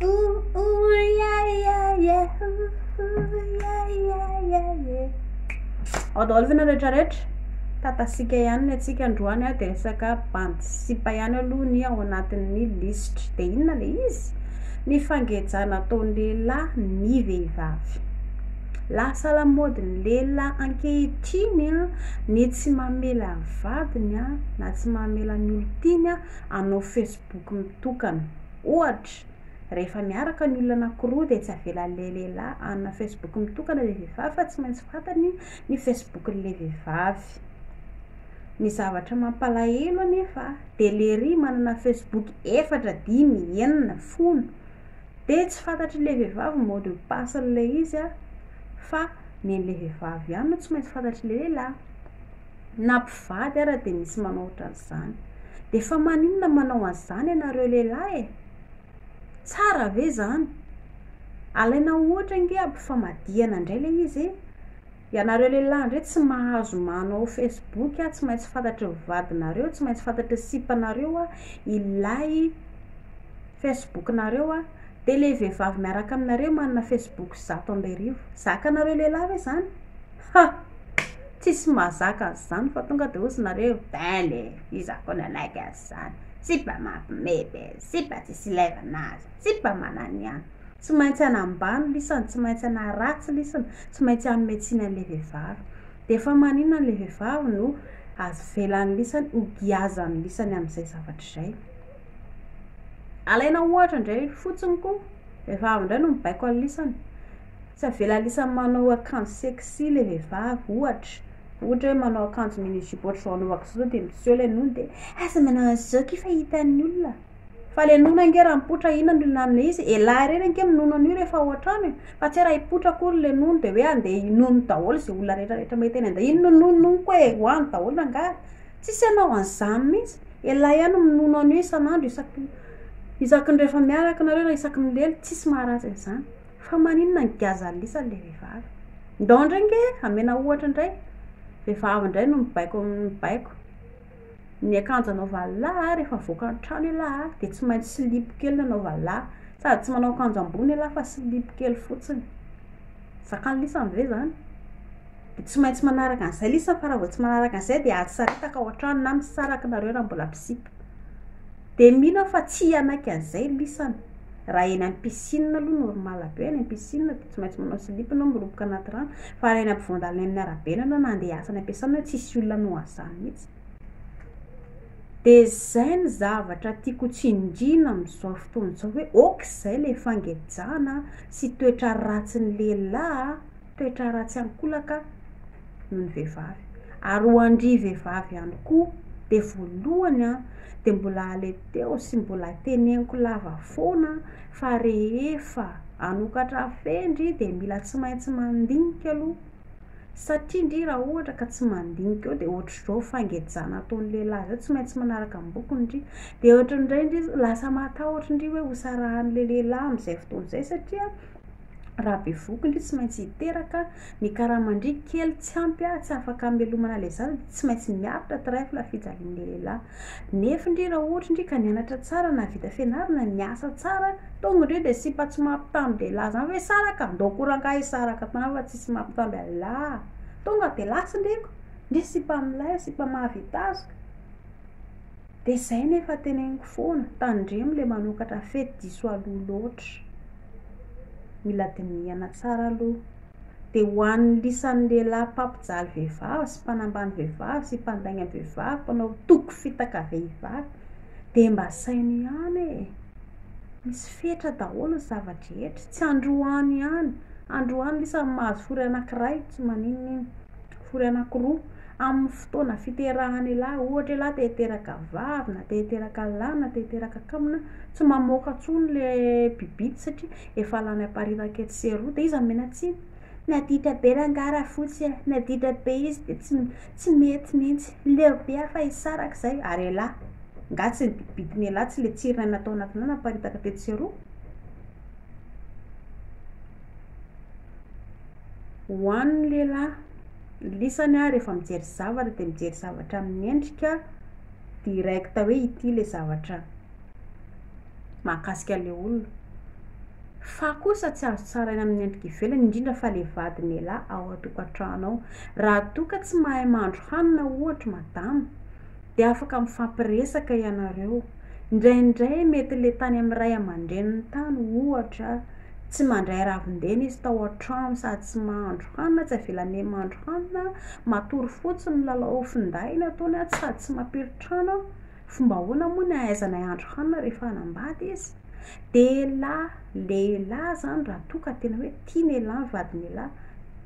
Ouh ouh yeah yeah yeah ouh ouh yeah yeah yeah yeah. Ao daholo ve nareo rehetra rehetra? Tatasika ihany ny antsika androany dia resaka bandy sipa ihany aloha ny ao anatin'ny lisitra. Dia inona ilay izy? Ny fangejana ataon'ny lehilahy ny vehivavy. Lasa lamaodin'ny lehilahy ankehitriny ny tsy mamela vadiny na tsy mamela ny olon-tiany hanao facebook mitokana. Ohatra, rehefa miaraka ny olona anankiroa dia tsy avelan'ilay lehilahy hanana facebook mitokana ilay vehivavy fa tsy maintsy fantany ny facebook-n'ilay vehivavy. Ny zavatra mampalahelo anefa dia lery manana facebook efatra, dimy, enina, folo dia tsy fantatr'ilay vehivavy mot de passe-n'ilay izy fa ny an'ilay vehivavy ihany no tsy maintsy fantatr'ilay lehilahy. Na mpivady ara dia misy manao ohatran'izany. Dia fa maninona manao an'izany ianareo lehilahy e? Tsara ve izany? Alaina ohatra ange ampifamadihana indray ilay izy e! Ianareo lehilahy indray tsy mahazo manao facebook, tsy maintsy fantatry ny vadinareo, tsy maintsy fantatry ny sipanareo ilay facebook-nareo, dia ilay vehivavy miaraka aminareo manana facebook 1100. Zakanareo lehilahy ve izany? Ha! Tsisy mahazaka an'izany fa tonga dia ozy nareo ben e! Iza koa nanaiky an'izany? Sipa mampime be, sipa tsisy ilaivana azy, sipa mananihany. Tsy maintsy hanambany lisany, tsy maintsy hanaratsy lisany, tsy maintsy hanome tsiny an'ilay vehivavy. Dia fa maninona ilay vehivavy no avelan'ny lisany ho giazan'ny lisany amin'izay zavatra izay? Alaina ohatra indray fotsiny koa, vehivavy indray no mibaiko an'ny lisany. Tsy avela anisan'ny manao akanjo sexy ilay vehivavy ohatra, ohatra hoe manao akanjo mini jupe ohatr'izao anaovako izao dia miseho ilay nono dia aza manao an'izao akia fa hitan'ny olona. Fa ilay nono ange raha mipoitra inona no olona amin'ilay izy? Elah ireny ange minono an'io rehefa ao an-trano e! Fa tsy hoe raha hipoitra akory ilay nono dia hoe andeha hinono daholo izay olona rehetra rehetra mahita eny an-dalana, inona no nonoko e! Ho any daholo rangahy! Tsisy hanao an'izany mihitsy, elah ihany minono an'io isan'andro isaky isaky ny rehefa miaraka nareo na isaky ny milely, tsisy maharatsy an'izany. Fa maninona ny giazan'lisa le vehivavy? Ndao ndray nge amena ohatra ndray, vehivavy ndray no mibaiko mibaiko ny akanjo anaovan'lah rehefa mivoaka ny trano elah dia tsy maintsy silipo kely ny anaovan'lah, sady tsy manao akanjo ambony elah fa silipo kely fotsiny, zakan'lisany ve zany? Dia tsy maintsy manaraka an'izay lisany fa raha vao tsy manaraka an'izay dia ady saritaka ao an-trano na misaraka nareo raha mbola mpisipa. Dia mino aho fa tsy hanaiky an'izay lisany. Raha eny amin'ny piscine aloha normal be, any amin'ny piscine dia tsy maintsy manao slip ianao miroboka anaty rano, fa raha eny ampovoan-dalana eny amin'ny arabe eny ianao na handeha hiasa any am-piasana ianao tsisy olona hanao an'izany mihitsy. Dia izay ny zavatra tiako tsindriana amin'izao fotoana izao hoe ok izay ilay fangejana sy toetra ratsin'ny lehilahy, toetra ratsy ankolaka noho ny vehivavy. Ary ho an-dry vehivavy ihany koa dia voalohany an, dia mbola aleteo sy mbola teneniko lava foana fa rehefa hanokatra fe ndry dia mila tsy maintsy mandinika aloha satria ndry raha ohatra ka tsy mandinika eo dia ohatr'izao fangejana ataon'ny lehilahy izao tsy maintsy manaraka ambokony ndry dia ohatran'indray ndry lasa matahotra ndry hoe hosarahan'ilay lehilahy amin'izay fotoana izay satria raha bevohoka ndry tsy maintsy hiteraka, ny karaman-dry kely tsy ampy tsy afaka hamelomana ilay zaza dia tsy maintsy miaritra trèfle fijalian'ilay lehilahy. Nefa ndry raha ohatra ndry ka nianatra tsara nahavita fianarana niasa tsara tonga ndry dia sipa tsy mampitamby lehilahy zany ve hisaraka? Ndao koa rangahy hisaraka tany fa tsisy mampitamby an'lah. Tonga dia lasa ndry ko, ndry sipa milay, sipa mahavita azy. Dia izay nefa teneniko foana, tandremo ilay manokatra fety diso aloha loatra. Mila dinihana tsara aloha. Dia ho an'ny lisan'ny lehilahy mpampijaly vehivavy sy mpanambany vehivavy sy mpandainga vehivavy, mpanao toky fitaka vehivavy, dia mba saino ihany e! Misy fetra daholo ny zava-drehetra, tsy androany ihany, androany lisany mahazo fory anankiray, tsy maninona iny, fory anankiroa, amin'ny fotoana fiterahana elah, ohatra elah te hiteraka vavy na te hiteraka lahy na te hiteraka kambona, tsy mamoaka intsony le bibity satria efa lany aparitaka etsy sy eroa, dia iza no omena tsiny? Naditra be rangahy rafotsy a, naditra be izy dia tsy tsy mety mihitsy, leo be aho fa hisaraka izay, ary elah, nga tsy ny bibitin'elah tsy le tsirinaina tao anatinao naparitaka tetsy sy eroa? Ho an'ny lehilahy, lisany aho rehefa mijery zavatra dia mijery zavatra amin'ny endrika direct hoe ity ilay zavatra mahakasika an'ilay olona. Fa kosa tsy azo tsaraina amin'ny endrika ivelany, indrindra fa le vadin'elah ao an-tokantrano ao. Raha toa ka tsy mahay mahandro hanina ohatra madama dia afaka mifampiresaka ianareo. Indraindray mety le tany amin'ny ray aman-dreniny tany ohatra, tsy mandray ravin-dena izy tao an-trano sady tsy mahandro hanina, tsy avelanay mahandro hanina, matory fotsiny, milalao finday ny ataony sady tsy mampirin-trano. Fomba ahoana moa ny ahaizana hahandro hanina rehefa hanambady izy? Dia elah, lehilahy izany raha toa ka tena hoe tian'elah ny vadin'elah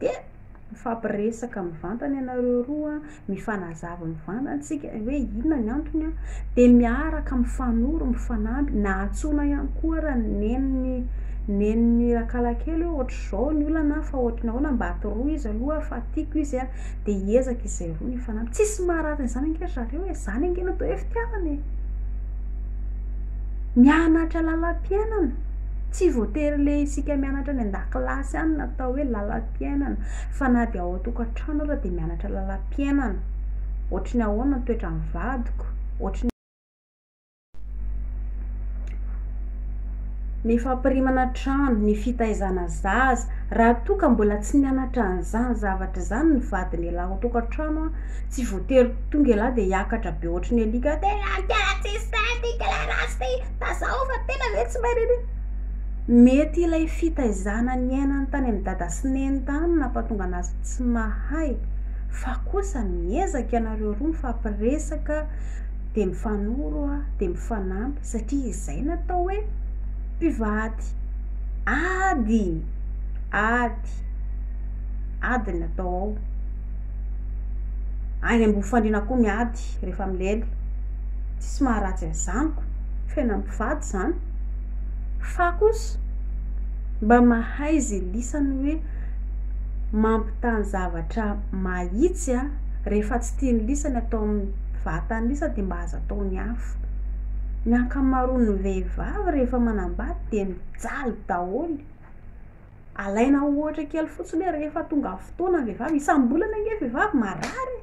dia mifampiresaka mivantana ianareo roa, mifanazava mivantana tsika hoe inona ny antony an, dia miaraka mifanoro, mifanampy, na antsoina ihany koa ara ny nenin'ny nenin'ny rakalakely hoe ohatr'izao ny olana fa ohatry ny ahoana mba atoroy izy aloha fa tiako izy an, dia hiezaka izay roa ny hifanampy. Tsisy maharary an'izany ange ry zareo e, izany ange no atao hoe fitiavana e. Mianatra lalam-piainana, tsy voatery le isika mianatra any an-dakilasy any no atao hoe lalam-piainana fa na dia ao an-tokantrano ara dia mianatra lalam-piainana. Ohatry ny ahoana ny toetran'ny vadiko, ohatry ny. Ny fampirimana trano, ny fitaizana zaza, raha toa ka mbola tsy nianatra an'izany zavatra izany ny vadin'ialahy ao an-tokantrano an, tsy voatery tonga ialahy dia hiakatra be ohatry ny alika hoe tena kely tsisy saina ty kely ratsy ty, tazao fa tena ve tsy mahay reny. Mety ilay fitaizana niainany tany amin'i dada sy neny tany no nampatonga anazy tsy mahay, fa kosa miezaka ianareo roa mifampiresaka, dia mifanoro dia mifanampy satria izay no atao hoe mpivady. Ady! Ady! Ady ny atao ao. Any ambony fandriana koa miady rehefa milely. Tsisy maharatsy an'izany ko. Fiainan'ny mpivady izany. Fa kosa mba mahaiza elisany hoe mampitaha ny zavatra mahitsy a, rehefa tsy tian'ny lisany atao amin'ny vatan'ny lisany dia mba aza atao ny hafa. Ny ankamaroan'ny vehivavy rehefa manambady dia mijaly daholo. Alaina ohatra kely fotsiny hoe rehefa tonga fotoana ny vehivavy, isam-bolana ange vehivavy marary e.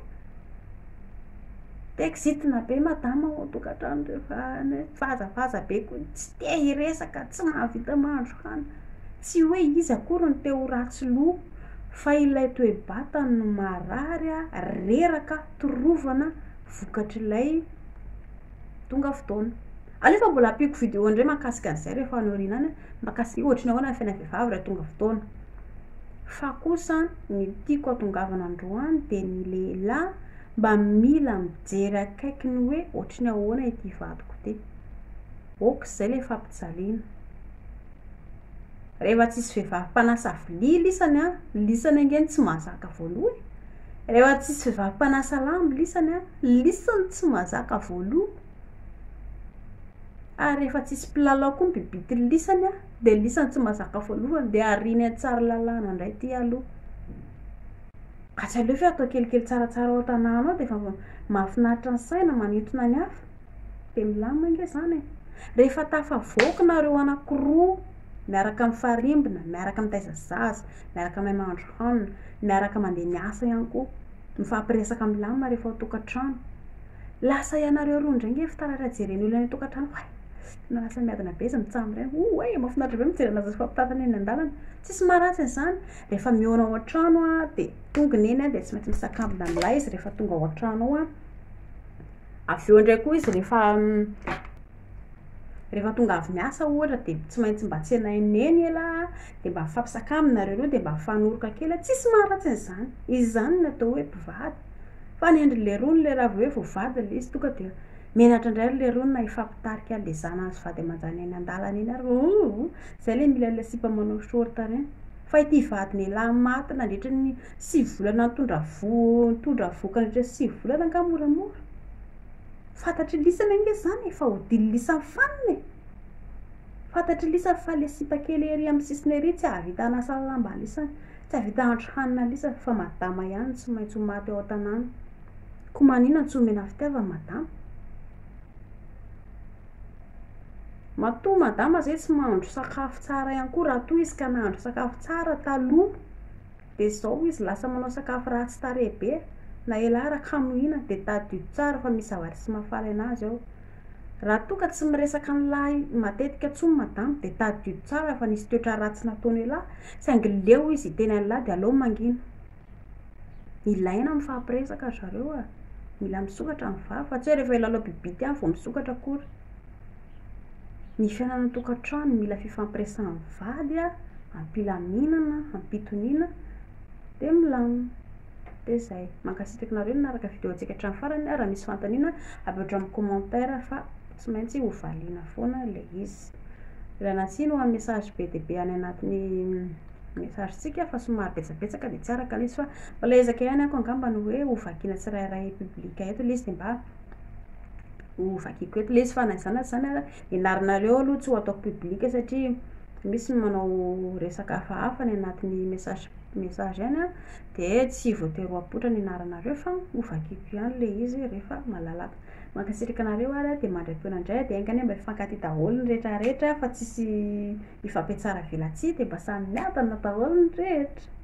Dia kizitina be madama ao an-tokantrano rehefa vazavaza be koa, tsy te hiresaka, tsy mahavita mahandro hanina. Tsy hoe izy akory no te ho ratsy loha fa ilay toe-batany no marary, reraka, torovana vokatr'ilay tonga fotoana. Aleo fa mbola ampiako vidéo indray mahakasika an'izay rehefa any aoriana any, mahakasika hoe ohatry ny ahoana ny fiainan'ny vehivavy raha tonga fotoana. Fa kosa ny tiako hatongavana androany dia ny lehilahy mba mila mijery akaiky ny hoe ohatry ny ahoana ity vadiko ity. Ok izay ilay fampijaliana. Rehefa tsisy vehivavy mpanasa vilia lisany an, lisany ange no tsy mahazaka voaloha e. Rehefa tsisy vehivavy mpanasa lamba lisany an, lisany tsy mahazaka voaloha. Ary rehefa tsisy mpilalao koa ny bibity lisany an, dia lisany tsy mahazaka voalohany, dia ariany an-tsary lalàna indray ity aloha. Ka tsy aleo ve atao kelikely tsaratsara ao an-tanàna ao dia efa mahafinaritra ny saina, manintona ny hafa. Dia milamina ange izany e. Rehefa tafavoaka nareo anankiroa miaraka mifarimbona, miaraka mitaiza zaza, miaraka mahay mahandro hanina, miaraka mandeha miasa ihany koa, mifampiresaka milamina rehefa ao an-tokantrano. Lasa ianareo roa indray ange fitaratra jeren'ny olona any an-tokantrano, hay! Tena lasa miadana be izy mitsam ireny, oay! Mahafinaritra be mijery anazy mifampitantana eny an-dalana. Tsisy maharatsy an'izany. Rehefa mihaona ao an-trano dia tonga i Neny dia tsy maintsy misakambina amin'ilay izy rehefa tonga ao an-trano ao. Avy eo indray koa izy rehefa rehefa tonga avy miasa ohatra dia tsy maintsy mba tsenain'i Neny elah dia mba mifampisakambina nareo roa dia mba mifanoroka kely, tsisy maharatsy an'izany. Izany no atao hoe mpivady. Fa ny an-dry lerony le raha vao hoe voavady ilay izy tonga dia menatra indray ry lerony na hifampitarika an'ilay zanany sy vady aman-janany eny an-dalana eny ary oh! Izay ilay mila ilay sipa manao short ireny. Fa ity vadin'elah maty nandritra ny sivy volana nitondra voa nitondra vohoka nandritra ny sivy volana angaha moramora? Fantatr'i lisany ange izany e, fa hodin'i lisany fanina e! Fantatr'i lisany fa ilay sipa kely ery amin'ny sisiny ery tsy hahavita hanasa ny lamba lisany, tsy hahavita hahandro hanina lisany fa madama ihany no tsy maintsy ho maty ao an-tanàna. Koa maninona no tsy omena fitiavana madama? Matoa madama zay tsy mahandro sakafo tsara ihany koa raha toa izy ka nahandro sakafo tsara taloha dia izao izy lasa manao sakafo ratsy tarehy be na elah raha kamo hihinana dia tadidio tsara fa misy zavatra tsy mahafaly anazy ao. Raha toa ka tsy miresaka an'lah matetika intsony madama dia tadidio tsara fa nisy toetra ratsy nataon'elah saingy leo izy hiteny an'lah dia aleo mangina. Ilaina mifampiresaka ry zareo a! Mila misokatra ny vava fa tsy hoe rehefa hilalao bibity ihany vao misokatra akory. Ny fiainana an-tokantrano mila fifampiresahan'ny vady a, am-pilaminana, am-pitoniana dia milamina. Dia izay. Mankasitraka anareo nanaraka vidéo antsika hatramin'ny farany. Raha misy fanontaniana apetraho amin'ny commentaire fa tsy maintsy ho valiana foana ilay izy. Ialana tsiny ho an'ny message be dia be any anatin'ny message-ntsika fa somary betsabetsaka dia tsy araka ilay izy fa mbola hiezaka ihany aho angamba ny hoe ho vakiana tsirairay public eto ilay izy dia mba ho vakiako eto ilay izy fa na izany na tsy izany ary ny anaranareo aloha tsy ho ataoko public satria misy ny manao resaka hafahafa any anatin'ny message message any an, dia tsy voatery ho apoitra ny anaranareo fa ho vakiako ihany ilay izy rehefa malalaka. Mankasitraka anareo ary dia mandra-pihaona indray dia enga anie mba hifankatia daholo ny rehetra rehetra fa tsisy hifampihatsara velatsihy dia mba samy miadana daholo ny rehetra.